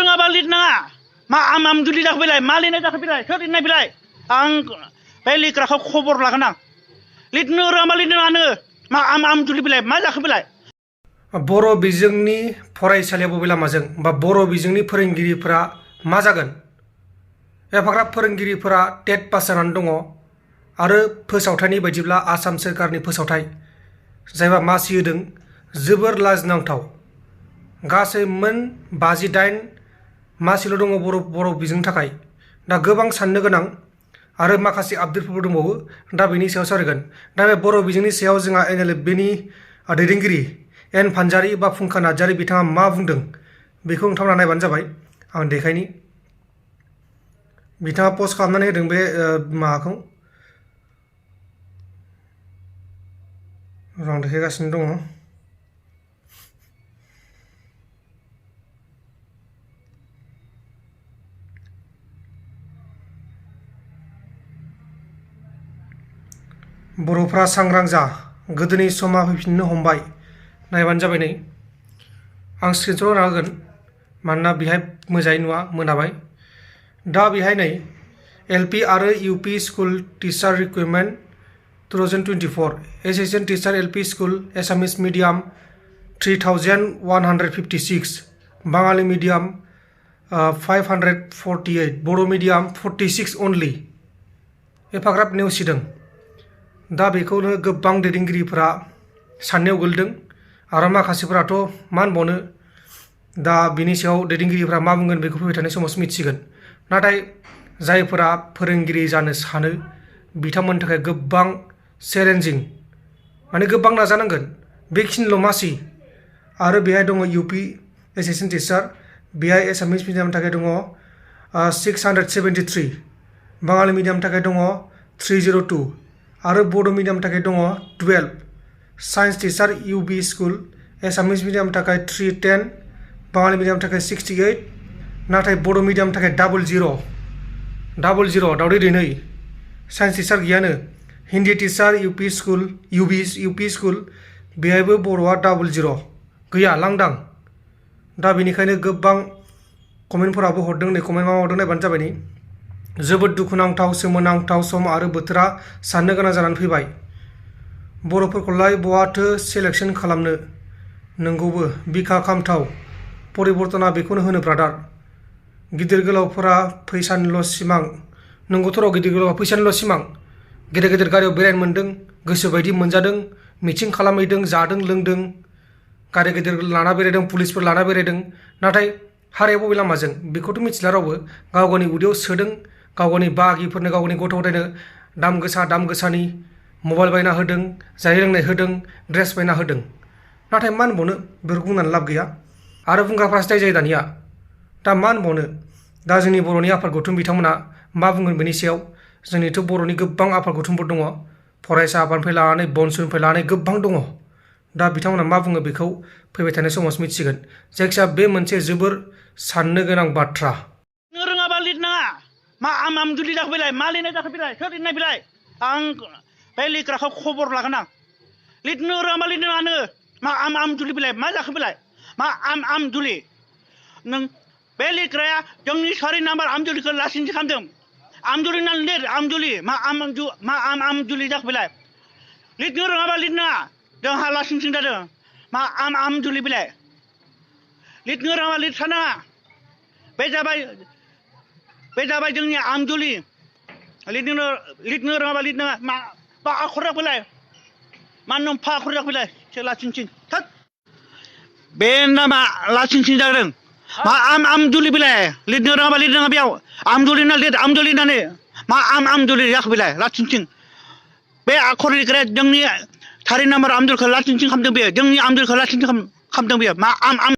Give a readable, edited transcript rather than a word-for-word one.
रोङाबा लिरनाङा मा आम जुलि जाखोबायलाय मा लिरनाय जाखोबायलाय सोर लिरनाय बिलाय आं बे लिरग्राखौ खबर लागोन आं लिरनो रोङाबा लिरनाङा नोङो मा आम जुलि बिलाय मा जाखोबायलाय बर' बिजोंनि फरायसालिया बबे लामाजों बा बर' बिजोंनि फोरोंगिरिफोरा मा जागोन एफाग्राब फोरोंगिरिफोरा टेट पास जानानै दङ आरो फोसावथायनि बायदिब्ला आसाम सोरखारनि फोसावथाय जायबा मासि होदों जोबोर लाजिनांथाव गासै मोन 58 मासिल' दङ बर' बिजोंनि थाखाय दा गोबां साननो गोनां आरो माखासे आपडेटफोरबो दंबावो दा बेनि सायाव सावरायगोन दा बे बर' बिजोंनि सायाव जोंहा NLFBनि दैदेनगिरि एन फानजारि बा फुंखा नार्जारि बिथाङा मा बुंदों बेखौ नोंथांमोना नायबानो जाबाय आं देखायनि बिथाङा पस्ट खालामनानै होदों बे माबाखौ आं देखायगासिनो दङ बर'फ्रा सांग्रां जा गोदोनि समा फैफिननो हमबाय नायबानो जाबाय नै आं स्क्रिनशट होना होगोन मानोना बेहाय मोजाङै नुवा मोनाबाय दा बेहाय नै LP आरो UP school teacher recruitment 2024 assistant teacher LP school Assamese medium 3156 Bengali medium 548 Bodo' medium 46 online एफाग्राब नेवसिदों दा बेखौनो गोबां दैदेनगिरिफोरा साननायाव गोलैदों आरो माखासेफोराथ' मा होनबावनो दा बिनि सायाव दैदेनगिरिफोरा मा बुंगोन बेखौ फैबाय थानाय समाव मिथिगोन नाथाय जायफोरा फोरोंगिरि जानो सानो बिथांमोननि थाखाय गोबां चेलेन्जिं माने गोबां नाजानांगोन बेखिनिल' मासि आरो बेहाय दङ UP एसिस्टेन्ट टिचार बेहाय एसामिस मिडियामनि थाखाय दङ 673 बाङालि मिडियामनि थाखाय दङ 302 आरो बड' मिडियामनि थाखाय दङ 12 साइन्स टिचार UB स्कुल एसामिस मिडियामनि थाखाय 310 बाङालि मिडियामनि थाखाय 68 नाथाय बड' मिडियामनि थाखाय 00 दावदै दैनै साइन्स टिचार गैयानो हिन्दी टिचार UP स्कुल बेहायबो बर'आ 00 गैया लांदां दा बेनिखायनो गोबां कमेन्टफोराबो हरदों नै कमेन्ट मा हरदों नायबानो जाबाय नै जोबोद दुखुनांथाव सोमोनांथाव सम आरो बोथोरा साननो गोनां जानानै फैबाय बर'फोरखौलाय बहाथो सेलेक्सन खालामनो नंगौबो बिखा खामथाव परिबर्तना बेखौनो होनो ब्रादार गिदिर गोलावफोरा फैसानिल' सिमां नंगौथ' र' गिदिर गोलावआ फैसानिल' सिमां गेदेर गेदेर गारियाव बेरायनो मोन्दों गोसोबायदि मोनजादों मिथिं खालामहैदों जादों लोंदों गारि गेदेर लाना बेरायदों पुलिसफोर लाना बेरायदों नाथाय हाराया बबे लामाजों बेखौथ' मिथिला रावबो गाव गावनि उदैयाव सोदों गाव गावनि बागिफोरनो गाव गावनि गथ' गथायनो दाम गोसानि मबाइल बायना होदों जानाय लोंनाय होदों ड्रेस बायना होदों नाथाय मा होनबावनो बेफोरखौ बुंनानै लाब गैया आरो बुंग्राफ्रासो दाय जायो दानिया दा मा होनबावनो दा जोंनि बर'नि आफाद गौथुम बिथांमोना मा बुंगोन बेनि सायाव जोंनिथ' बर'नि गोबां आफाद गौथुमफोर दङ फरायसा आफादनिफ्राय लानानै बनसुनिफ्राय लानानै गोबां दङ दा बिथांमोना मा बुङो बेखौ फैबाय थानाय समावसो मिथिगोन जायखिजाया बे मोनसे जोबोर साननो गोनां बाथ्रा रोङाबा लिरनाङा मा आम जुलि जाखोबायलाय मा लिरनाय जाखोबायलाय सोर लिरनाय बिलाय आं बे लिरग्राखौ खबर लागोन आं लिरनो रोङाबा लिरनाङा नोङो मा आम जुलि बिलाय मा जाखोबायलाय मा आम जुलि नों बे लिरग्राया जोंनि 4 नाम्बार आम जुलिखौ लासिंसि खालामदों आम जुलि होननानै लिर आम जुलि मा आम जुलि जाखोबायलाय लिरनो रोङाबा लिरनाङा जोंहा लासिंसिं जादों मा आम जुलि बिलाय लिरनो रोङाबा लिरथारनाङा बे जाबाय जोंनि आम जुलि लिरनो रोङाबा लिरनाङा मा आखर जाखोबायलाय मा नम्फा आखर जाखोबायलाय लासिंसिं थोद बे नामा लासिंसिं जादों मा आम जुलि बिलाय लिरनो रोङाबा लिरनाङा बेयाव आम जुलि होनना लिर आम जुलि होननानै मा आम जुलि जाखोबायलाय लासिंसिं बे आखर लिरग्राया जोंनि 4 नाम्बार आम जुलिखौ लासिंसिं खालामदों बे जोंनि आम जुलिखौ लासिंसिं खालामदों बेयो मा आम